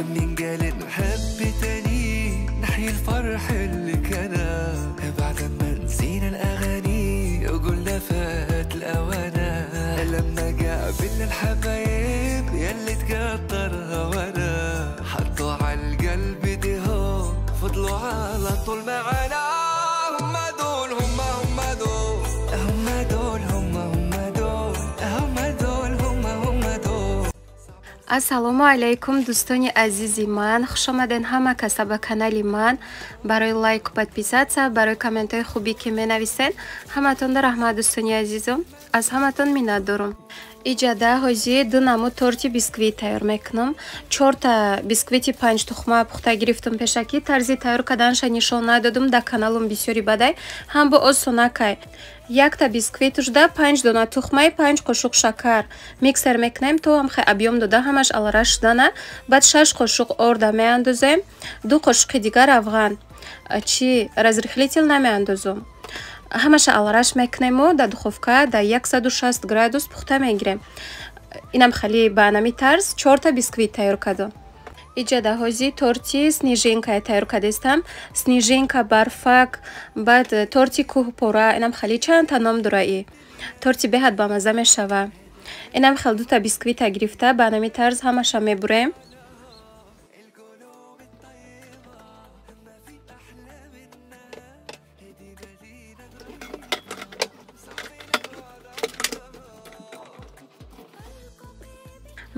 مين قال نحب تاني نحيي الفرح اللي كان بعد ما نسينا الأغاني وقلنا فات الأوانا لما قابلنا الحبايب يلي تقطر هوانا حطوا عالقلب دهون فضلوا على طول معانا هم دول هم هم دول هم دول هم هم دول هم دول هم هم دول. Ассалому алайкум, дӯстони азизи ман, хушомаден ҳама каса ба канали ман. Барои лайку подписаться, барои комментҳои хубе ки менависен, ҳаматонда раҳмат, дӯстони азизом, аз ҳаматон миннатдорум. Иҷада ҳозир ду намуд торти бисквит тайёр мекунам. Чорта бисквити панҷтухма пухта гирифтум пешакӣ. Тарзи тайёр карданша нишон надодум, дар каналум бисёри бадай, ҳам бо осонакай. Якта бисквит шуда 5 дона тухмаи 5 қошуқ шакар миксер мекунем, то ҳам хе объём дода ҳамаш алара шудана. Баъд 6 қошуқ орда меандозем, 2 қошуқи дигар равған, чи разрыхлитель намеандозум. Ҳамаша алараш мекунему дар духовка дар 160 градус пухта мегирем. Инам хали ба нами тарз чорта бисквит тайёр кардам. Иҷада ҳозир торти снежинка тайёр кардестам. Снежинка, барфак, баъд торти кӯҳпора, инам хали чандта ном дора. И торти беҳад бамазза мешава. Инам хел дута бисквита гирифта ба нами тарз ҳамаша мебурем.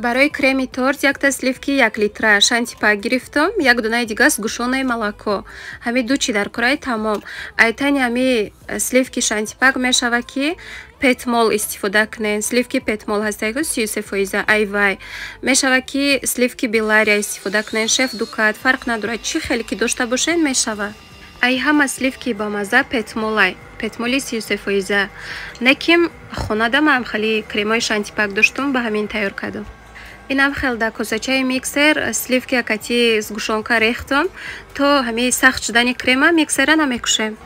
Барои креми торт якта сливки 1 литра шантипак гирифтум, як донаи дига сгущённое молоко. Ҳами ду чи дар кораи тамом. Айтани ҳами сливки шантипак мешава ки петмол истифода кунен. Сливки петмол ҳастаку 33% айвай. Мешава ки сливки Белария истифода кунен, шеф дукат, фарқ надорад, чӣ хеле ки дошта бошен мешава. Ай ҳама сливки бамазза петмолай. Петмоли 33%. Неким хонада ман хали кремои шантипак доштум, ба ҳамин тайёр кардам. Инам хел дар косачаи миксер сливки акати сгущёнка рехтум, то ҳами сахт шудани крема миксера намекушем.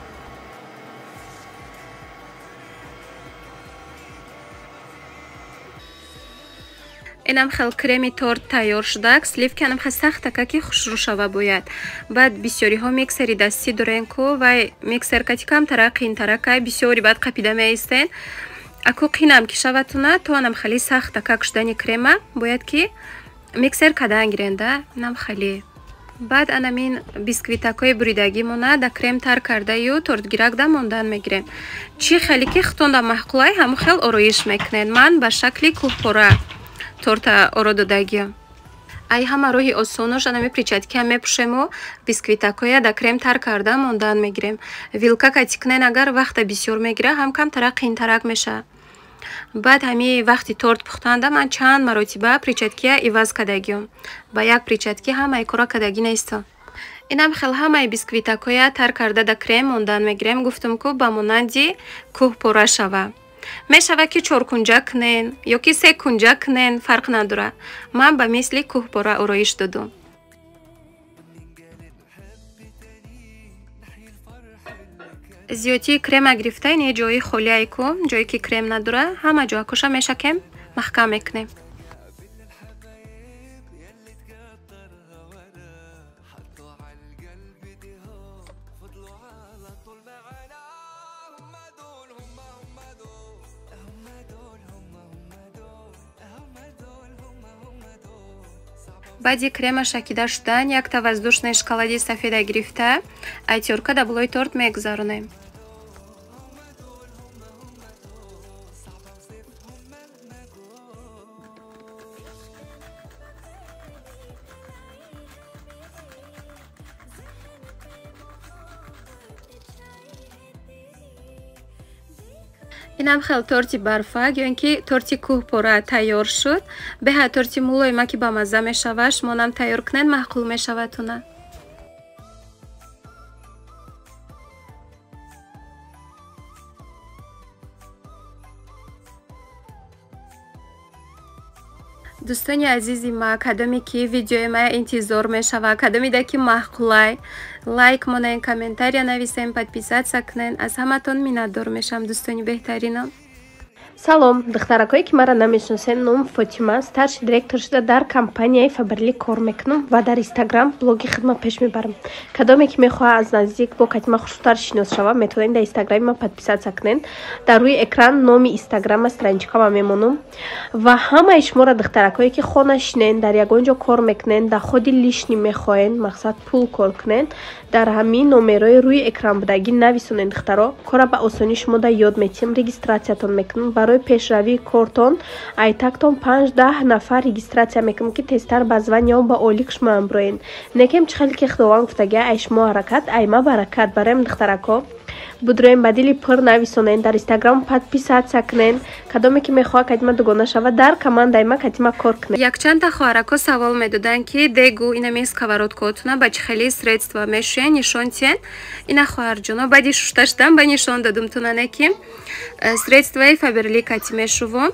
Инам хел креми торт тайёр шудак, сливки анам хел сахтака ки хушрӯ шава бояд. Баъд бисёриҳо миксери дастӣ дорен ку, вай миксер кати камтара қиинтаракай, бисёри баъд қапида меистен. Аку қинам ки шаватуна, то анам хали сахтакак шудани крема бояд ки миксер кадан гиренда, инам хали. Баъд анамин бисквитакҳои буридагимона да крем тар кардаю тортгиракда мондан мегирем. Чӣ хеле ки хитонда маъқулай, ҳамон хел ороиш мекунед. Ман ба шакли кӯҳпора торта оро додагиям. Ай ҳама роҳи осонош анами причаткиам мепӯшему бисквитакҳоя да крем тар карда мондан мегирем. Вилка кати кунен агар вақта бисёр мегира, ҳам камтара қиинтарак мешавад. Баъд ҳами вақти торт пухтанда ман чанд маротиба причаткия иваз кардагиам. Ба як причатки ҳамаи кора кардагӣ нестам. Инам хел ҳамаи бисквитакҳоя тар карда да крем мондан мегирем. Гуфтам ку ба монанди кӯҳпора шава. Мешава ки чоркунҷа кунен ё ки секунҷа кунен, фарқ надорад. Ман ба мисли кӯҳпора ороиш додум. Зиёдтии крема гирифта ин ҷои холияй ку, ҷое ки крем надора, ҳама ҷоакоша мешакем, маҳкам мекунем. Баъди крема шакида шудан якта воздушный шоколади сафеда гирифта, айтёрка дар болои торт мегузаронем. Инам хел торти барфак ё ин ки торти кӯҳпора тайёр шуд. Беҳад торти мулоима ки бамазза мешавад, шумонам тайёр кунед, маъқул мешавадтона. Дӯстони азизи ма, кадоме ки видеои мая интизор мешавад, кадомеда ки маъқулай, лайк монен, комментария нависен, подписаться кунен. Аз ҳаматон миннатдор мешавам, дӯстони беҳтаринам. Салом, духтаракое ки маро намешиносед, ном Фотима, старший директор шуда дар компанияи Фаберлик кор мекунам ва дар Инстаграм блоги хидмат пеш мебарам. Кадоме ки мехоҳад аз наздик бо катима хушрӯтар шинос шава, метавонед дар Инстаграми ма подписаться кунед. Дар рӯи экран номи Инстаграма страничкама мемонам ва ҳамаи шуморо, духтаракое ки хона шинен, дар ягон ҷо кор мекунед, дар худи лишний мехоҳед, мақсад пул кор кунед, дар ҳамин номерои рӯи экран будагӣ нависонед, духтаро. Кора ба осонӣ шумо да ёд метиҳем, регистратсиятон мекунам. Барои пешравии кортон айтактон 5-10 нафар регистратсия мекунам, ки тезтар ба званиё ба олик шумоам бироед. Некем чӣ хеле ки Худованд гуфтагия, ай шумо ҳаракат, ай ма баракат. Бароям, духтарако, будроем, ба дили пур нависонед, дар Инстаграм подписаться кунед. Кадоме ки мехоҳад катима дугона шавад, дар командаи ма катима кор кунед. Якчанда хоҳарако савол медоданд, ки дегу инами сковородкотуна ба чӣ хели средства мешӯян, нишон тиен. Ина, хоҳарҷоно, баъди шушта шудан ба нишон додум тунане, ки средстваи Фаберлик кати мешувом.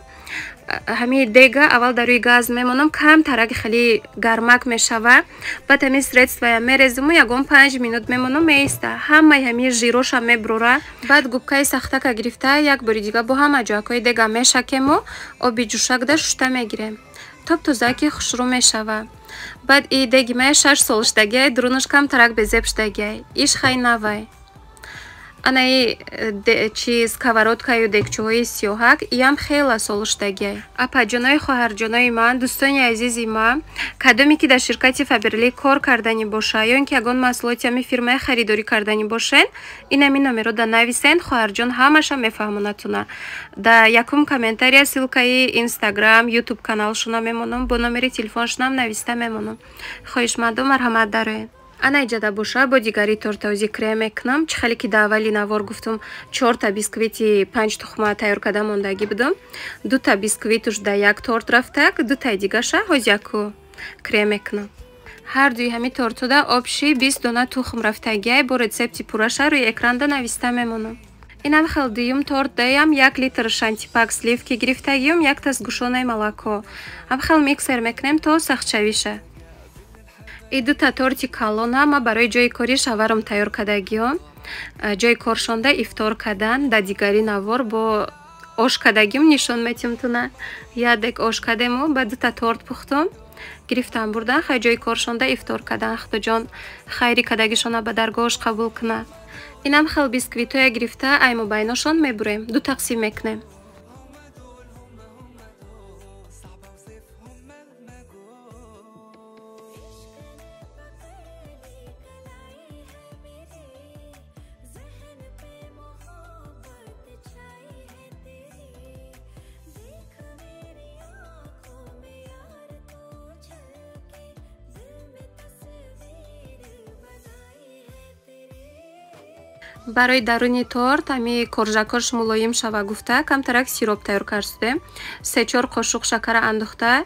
Ҳамин дега аввал дар рӯи газ мемонам, кам тараки хеле гармак мешава, баъд ҳамин средствая мерезиму ягон 5 минут мемонам, меиста, ҳамаи ҳамин жироша мебурора. Баъд губкаи сахтака гирифта, як бори дига бо ҳама ҷоякҳои дега мешакему оби ҷӯшакда шушта мегирем, топ тозаки хушрӯ мешава. Баъд и деги мая 6 сол шудагиай, дурунаш кам тарак безеб шудагиай, иш хай навай. Анаи чи сковородкаю дегчаҳои сиёҳак, иам хела сол шудагиай. Апаҷонои, хоҳарҷонои ман, дӯстони азизи ман, кадоме ки дар ширкати Фаберлик кор карданӣ боша ё ин ки ягон маҳсулоти ҳами фирмаи харидорӣ карданӣ бошен, инами номеро да нависен, хоҳарҷон ҳамаша мефаҳмонатуна. Да якум комментария ссылкаи Инстаграм, Ютуб каналшуна мемонам, бо номери телефоншунам нависта мемонам. Хоҳишмандо, марҳамат, дароед. Ана иҷада боша, бо дигари тортавзи крем мекунам. Чӣ хеле ки дар аввали навор гуфтум, чорта бисквити панҷ тухма тайёр карда мондагӣ будам. Дута бисквитуш дар як торт рафтак, дутаи дигаша ҳоз яку крем мекунам. Ҳар дуи ҳамин тортуда общий 20 дона тухм рафтагиай. Бо рецепти пурраша рӯи экранда нависта мемонам. Инам хел дуюм торт даям 1 литр Шантипак сливки гирифтагиюм, якта сгущённое молоко. Ҳам хел миксер мекунем то сахтшавиша. И дута торти калона ма барои ҷои кори шаварам тайёр кардагиём, ҷои коршонда ифтор кардан. Дар дигари навор бо ош кардагим нишон метим туна. Ядек ош кардему, ба дута торт пухтум, гирифтам, бурдан, хай ҷои коршонда ифтор кардан. Худоҷон хайри кардагишона ба даргоҳаш қабул куна. Инам хел бисквитоя гирифта, аймобайношон мебурем, ду тақсим мекунем. Барои даруни торт ҳами коржакош мулоим шава гуфта, камтарак сироп тайёр кард шудем. Се-чор қошуқ шакара андохта,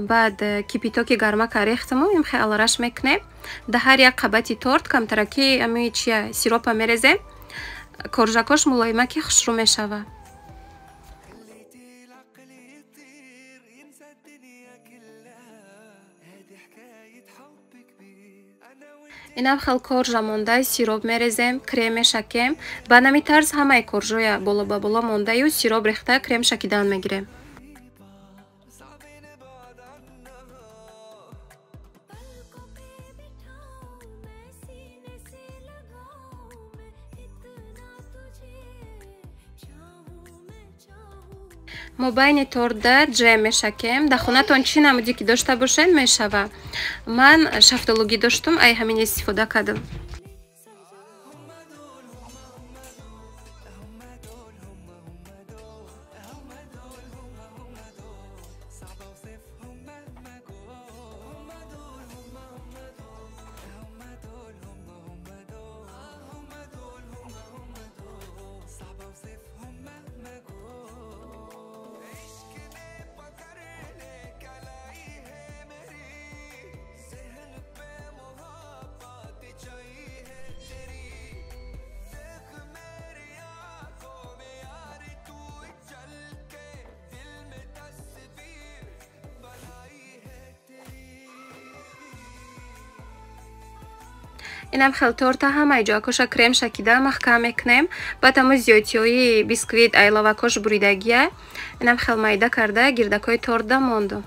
баъд кипятоки гармака рехтаму имхе алараш мекунем. Дар ҳар як қабати торт камтараки ами чия сиропа мерезем, коржакош мулоимаки хушрӯ мешава. خليتي العقل يطير ينسى الدنيا كلها، هادي حكاية حب كبير انا وانت. Инам хел коржа монда, сироп мерезем, крем мешакем. Ба нами тарз ҳамаи коржоя боло ба боло мондаю, сироп рехта, крем шакидан мегирем. صعب نبعد عنها. पलकों पे बिठाऊं मैं, सीने से लगाऊं मैं, इतना तुझे चाहूं मैं, चाहूं। Мобайни тортда ҷем мешакем. Дар хонатон чӣ намуде ки дошта бошед, мешава. Ман шафтолугӣ доштум, ай ҳамин истифода кардам. هم دول هم هم دول هم دول هم هم دول هم دول هم هم دول، صعب اوصفهم مهما جول. هم دول هم هم دول هم دول هم هم دول هم دول هم هم دول، صعب اوصفهم مهما جول. عشق ने पकड़ ले कलाई है मेरी، ज़हन पे मोहब्बत छाई Инам хел торта ҳамаи ҷоакоша крем шакида маҳкам мекунем. Баъд ҳамо зиёдтиҳои бисквит айлавакош буридагия. Инам хел майда карда гирдакҳои тортда мондум.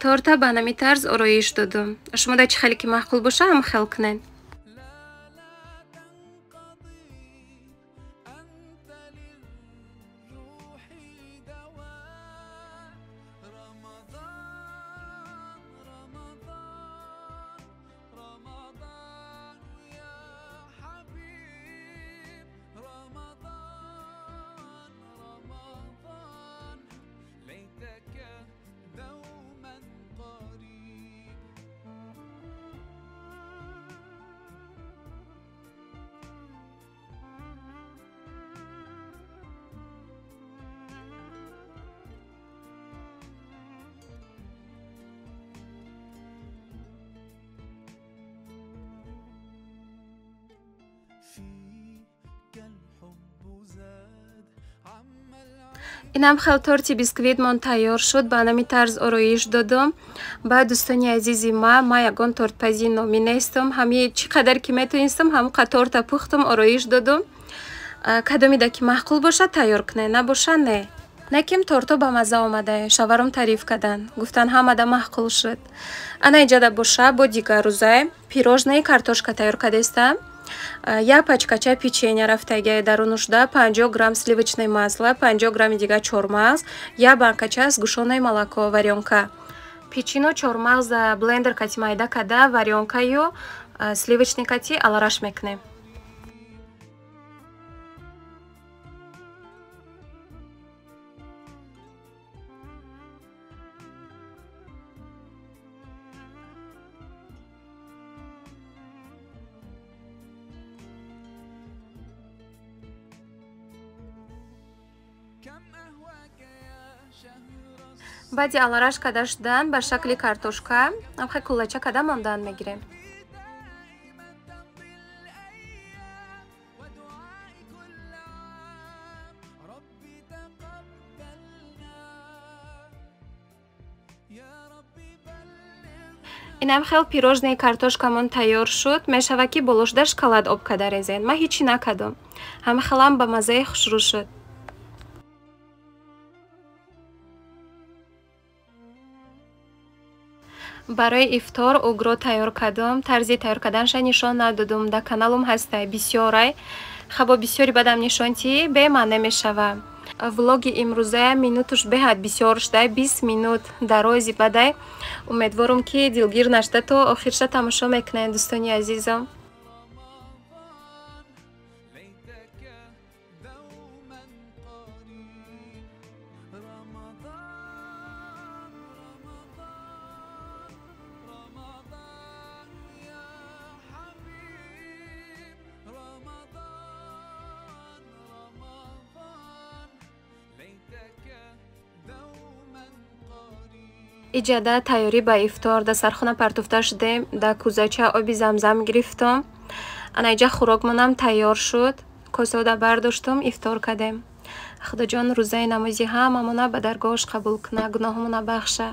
Торта ба нами тарз ороиш додум. Шумо да чӣ хеле ки маъқул боша, ҳам хел кунед. Инам хел торти бисквитмон тайёр шуд, ба нами тарз ороиш додум. Баъд дӯстони азизи ма ягон тортпази номӣ нестам. Ҳами чӣ қадар ки метавонистам, ҳамон торта пухтум, ороиш додум. Кадомида ки маъқул бошад, тайёр кунед, набоша не. Неким торто ба мазза омада, шаварум таъриф карданд. Гуфтанд ҳамада маъқул шуд. Ана иҷада боша бо дигар рӯзай пирожнаи картошка тайёр кардастам. Як пачкача печенье рафтагиа дарунушда 50 грамм сливочное масло, 50 грамми дига чормағз, як банкача сгущённое молоко варёнка. Печино чормағза блендер кати майда када варёнкаю сливочный кати алараш мекунем. Баъди алараш када шудан ба шакли картошка амхе куллача када мондан мегирем. Инам хел пирожнаи картошкамон тайёр шуд. Мешавад ки болошда шоколад об када резен. Ман ҳечи накардам. Ҳама хелам ба маззаи хушрӯ шуд. Барои ифтор угро тайёр кардам. Тарзи тайёр карданша нишон надодум. Дар каналум ҳастай бисёрай. Хабо бисёри бадам нишонтӣ бемаъне мешава. Влоги имрӯзая минутуш беҳад бисёр шудай, 20 минут дарози бадай. Умедворум ки дилгир нашуда то охирша тамошо мекунед, дӯстони азизам. Иҷада тайёрӣ ба ифтор дар сархона партофта шудем, дар кӯзача оби замзам гирифтум. Ана иҷа хӯрокмонам тайёр шуд. Косода бардоштум, ифтор кардем. Худоҷон рӯзаи намози ҳамамона ба даргоҳаш қабул куна, гуноҳмона бахша.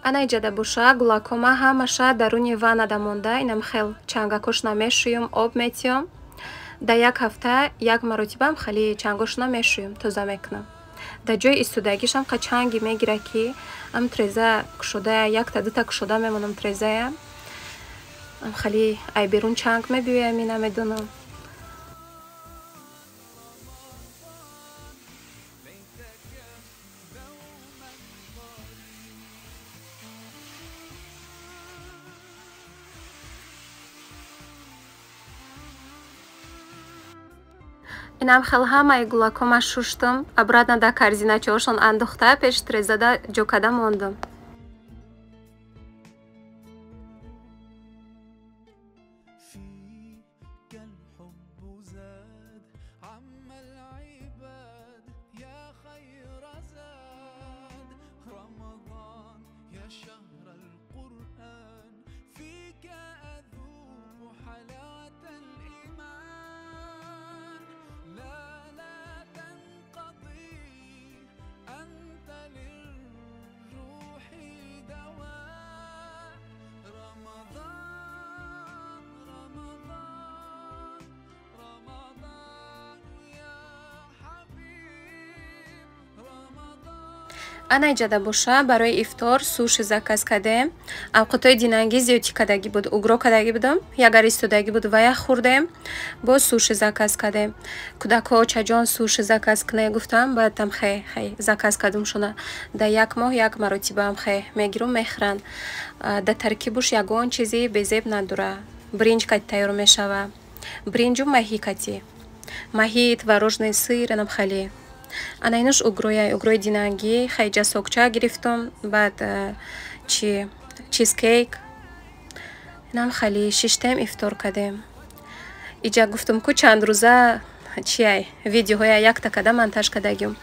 Ана иҷада боша гулакома ҳамаша даруни ваннада монда. Инам хел чангакошна мешӯюм, об метиём. Дар як ҳафта як маротибам хали чангошна мешӯюм, тоза мекунам. Дар ҷои истодагишам қа чанги мегира ки ам треза кушода, якта дута кушода мемонам трезая. Ам хали ай берун чанг мебиёям, и намедонам. Инам хел ҳамаи гулакома шуштум, обратно да корзиначаҳошон андохта, пеш трезада ҷо када мондум. Ана иҷада боша барои ифтор суши заказ кардем. Авқотҳои динангӣ зиёдтӣ кардагӣ буд, угро кардагӣ будам, ягар истодагӣ буд ва як хӯрдем, боз суши заказ кардем. Кӯдакҳо очаҷон суши заказ кунед гуфтам, баъдам хе хе заказ кардум шуна. Дар як моҳ як маротибаам хе мегирум мехӯранд. Дар таркибуш ягон чизи безеб надора. Бринҷ кати тайёр мешава. Бринҷу маҳӣ кати. Маҳӣ, творожный сыр, анам хали. Ана инуш угрояй, угрои динангӣ, хайҷа сокча гирифтум, баъд чи чизкейк. Инам хали шиштем, ифтор кардем. Иҷа гуфтум ку чанд рӯза чиай видеоҳоя якта када монтаж кардагим.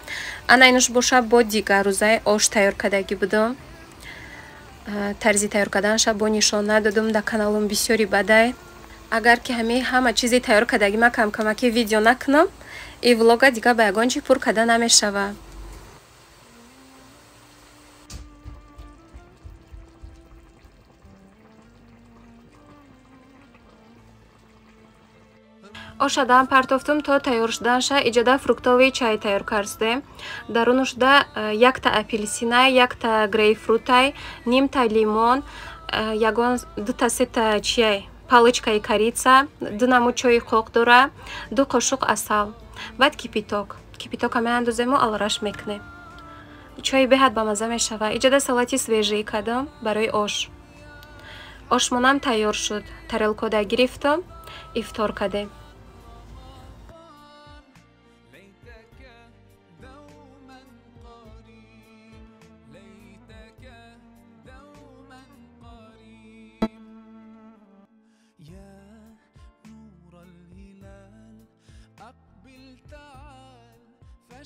Ана инуш боша бо дигар рӯзаи ош тайёр кардагӣ будум. Тарзи тайёр карданша бо нишон надодум, дар каналум бисёри бадай. Агар ки ҳамаи ҳама чизи тайёр кардагӣ ма камкамаки видео накунам, и влога дига ба ягон чи пур карда намешава. Ошадан партофтум то тайёр шуданша иҷода фруктовый чай тайёр кардем. Дарунушда якта апельсинай, якта грейпфрутай, нимта лимон, ягон дута сета чиай, палочкаи корица, ду намуд чойи қоқ дора, ду қошуқ асал. Баъд кипиток. Кипитока меандозему, алраш мекунем. Чой беҳад бамаза мешава. Иҷода салати свежий кардам барои ош. Ошмонам тайёр шуд. Тарелкода гирифтам, ифтор кардем.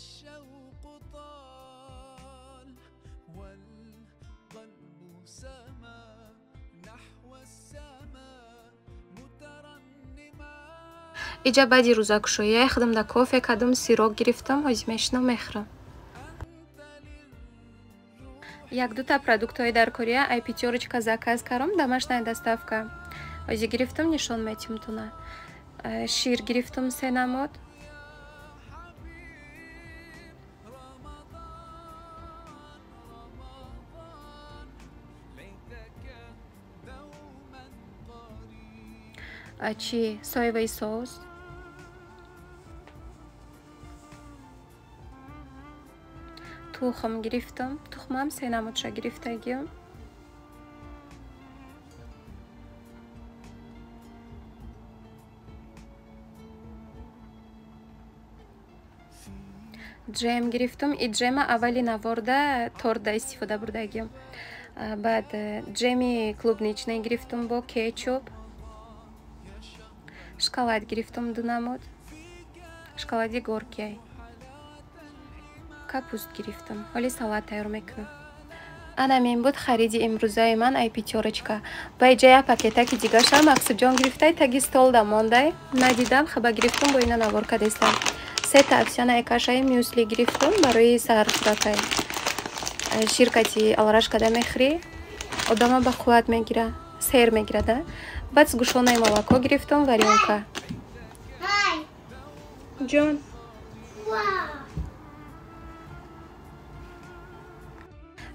الشوق طال والقلب سما نحو السماء مترنما. иҷа баъди рӯзакушоия худам да кофе кардум, сирок гирифтам, ҳозир мешинам мехӯрам. Як-дута продуктҳои дар Корея ай Пятёрочка заказ кардам, домашняя доставка. Ҳозир гирифтам, нишон метим туна. Шир гирифтам се намуд. Чи соевый соус, тухм гирифтам, тухмам се намудша гирифтагиам. Ҷем гирифтам, и ҷема аввали наворда торда истифода бурдагиам. Баъд ҷеми клубничный гирифтам бо кетчуп. Шоколад гирифтам ду намуд, шоколади горкияй. Капуст гирифтам. Ҳоли салат тайёр мекунам. Ана мин буд хариди имрӯзаи ман ай Пятёрочка. Ба иҷа як пакетаки дигаша Мақсудҷон гирифтай, таги столда мондай. Надидам, хаба гирифтам, бо ина навор кардестам. Сета овсяная кашаи мюсли гирифтам барои саҳархӯракай. Ширкати алраш када мехӯрӣ, одама ба қувват мегира, сер мегирада. Баъд сгущённое молоко гирифтам, варёнка. Ҷон.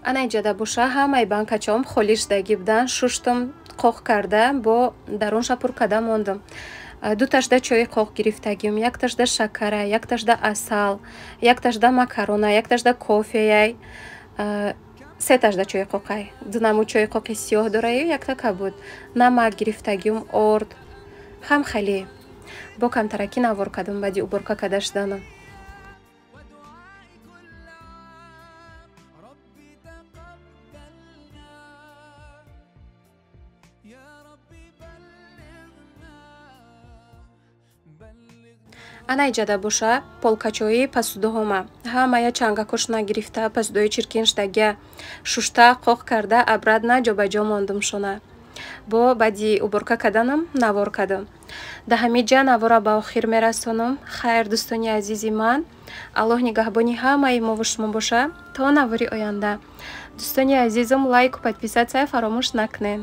Ана иҷода боша ҳамаи банкачаом холӣ шудагӣ буданд, шуштум, қоқ карда, бо дарунша пур карда мондум. Дуташда чойи қоқ гирифтагим, якташда шакара, якташда асал, якташда макарона, якташда кофеяй, сеташда чойи қоқай. Ду намуд чойи қоқи сиёҳ дораю, якта кабуд. Намак гирифтагим, орд, ҳам хали. Бо камтараки навор кардам баъди уборка карда шуданам. Ана иҷада боша полкачои пасудоҳома ҳамая чангакошона гирифта, пасудои чиркин шудагия шушта, қоқ карда, обратно ҷобаҷо мондумшона. Бо баъди уборка карданам навор кардам. Да ҳамиҷа навора ба охир мерасонам. Хайр, дӯстони азизи ман, Аллоҳ нигаҳбони ҳамаи мову шумо боша. То навори оянда, дӯстони азизам, лайку подписаться фаромӯш накунед.